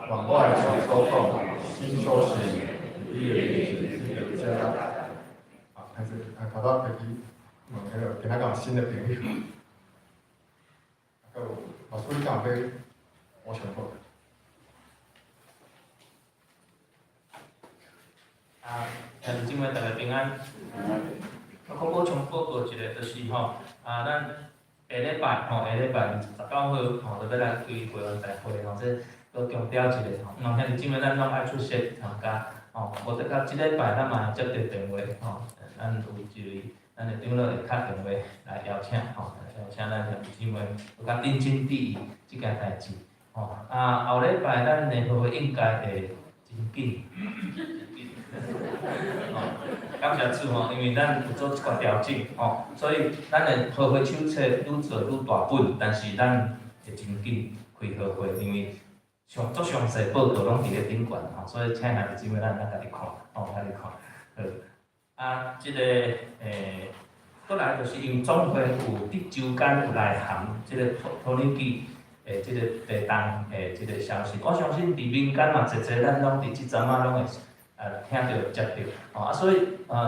願我的喙所講，心所想的，佇你的面前得接納。啊，開始啊，頭拄仔去問彼个，今仔敢有新的朋友？啊，閣有老師，你敢有欲補充無？啊，兄弟姊妹，大家平安。我閣補充報告一个，就是吼，啊，咱下禮拜吼，下禮拜29號吼，就欲來開會員大會吼，這閣強調一下吼，毋兄弟姊妹，咱攏愛出席參加吼，無得到這禮拜咱嘛會接著電話吼，咱有一位咱的長老會敲電話來邀請吼，邀請咱兄弟姊妹閣較認真注意這件代誌吼。啊，後禮拜咱的會應該會真緊。吼，感謝主吼，因為咱有做一寡調整吼，所以咱的和會手冊愈做愈大本，但是咱會真緊開和會，因為上足詳細報告攏佇咧頂懸吼，所以請兄弟姊妹咱家己看，吼，家己看。好，啊，這个閣來就是因為總會有佇周間有來函這个土耳其的這个地動的這个消息，我相信佇民間嘛，濟濟咱攏佇這陣仔攏會聽著接著，吼啊，所以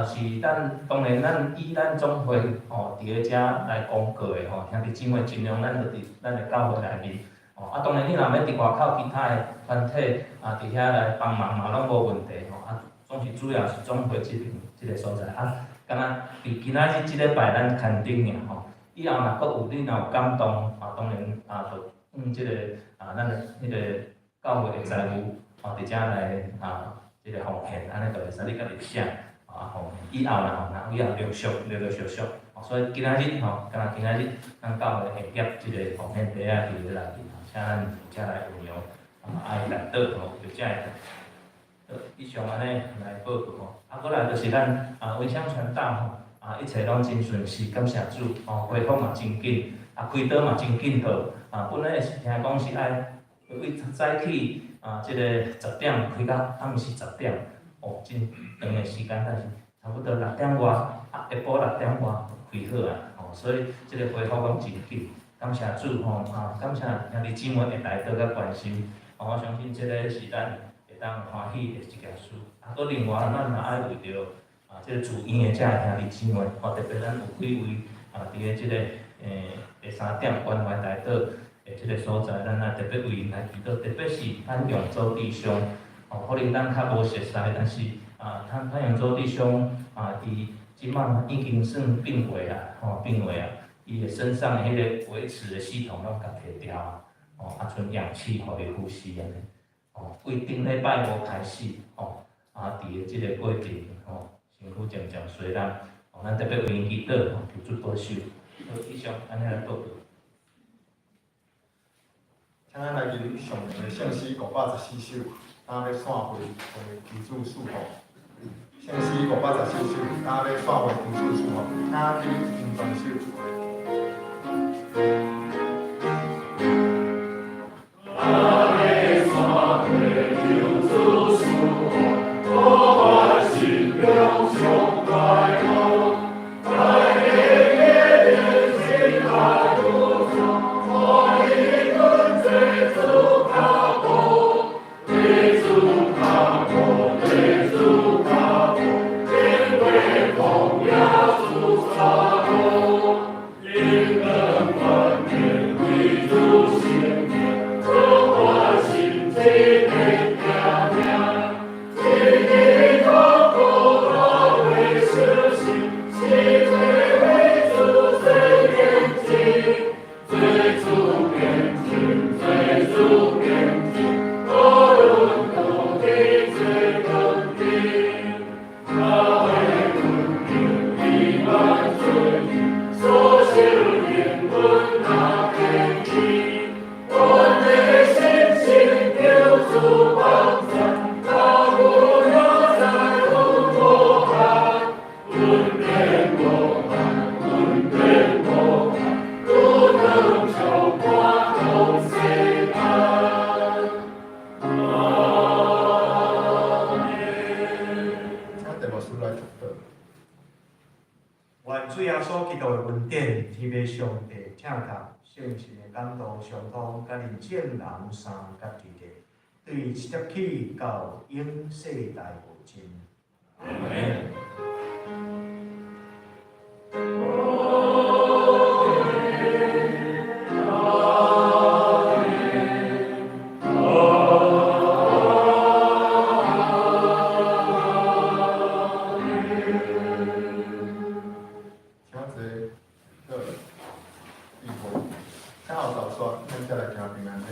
是咱當然咱以咱總會吼佇咧遮來公告的吼，兄弟姊妹盡量咱就佇咱的教會內面吼，啊，當然你若欲佇外口其他的團體啊，佇遐來幫忙嘛，攏無問題吼。啊，總是主要是總會這邊這个所在啊，敢若佇今仔日這禮拜咱牽頂爾吼，以後若閣有你若有感動啊，當然啊，就用這个啊，咱的彼个教會的財務啊，佇遮來啊，這个奉獻，按呢就會使你家己寫啊奉獻。以後啦吼，若以後陸續陸陸續續，所以今仔日吼，敢若今仔日咱教會會業這个奉獻袋仔佇咧內面，請咱遮來運用，啊，愛代禱吼，就遮會。以上按呢來報告吼，啊，閣來就是咱啊溫香傳道吼，啊一切攏真順遂，感謝主吼，恢復嘛真緊，啊開刀嘛真緊好，啊本來是聽講是愛為早起啊這个10點開到暗時10點，哦真長的時間，但是差不多6點外，啊下晡6點外就開好啊，吼，所以這个恢復攏真緊，感謝主吼，啊感謝兄弟姊妹的代禱佮關心，哦我相信這个是咱會當歡喜的一件事。啊，閣另外，咱嘛愛為著啊，這个住院的遮兄弟姊妹，吼，特別咱有幾位啊，佇咧這个第三點關懷代禱的這个所在，咱也特別為𪜶來祈禱，特別是潘永洲弟兄，哦，可能咱較無熟似，但是啊，潘潘永洲弟兄啊，伊這擺已經算病危啊，吼，病危啊，伊的身上的彼个維持的系統攏共提掉啊，哦，啊，賰氧氣予伊呼吸按呢。哦，為頂禮拜五開始，吼，啊，佇咧這个過程，吼，身軀漸漸衰老，哦，咱特別為𪜶祈禱，吼，求主保守。好，以上按呢來報告。請咱來吟上明的聖詩514首，今欲散會，求主賜福。聖詩514首，今欲散會，求主賜福。請起立吟全首。三甲弟弟，對七起到永世代無盡。阿們。請坐，好，預備，請後頭煞，咱才來行平安禮。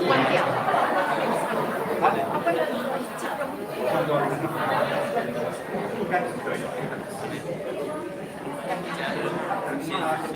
關掉。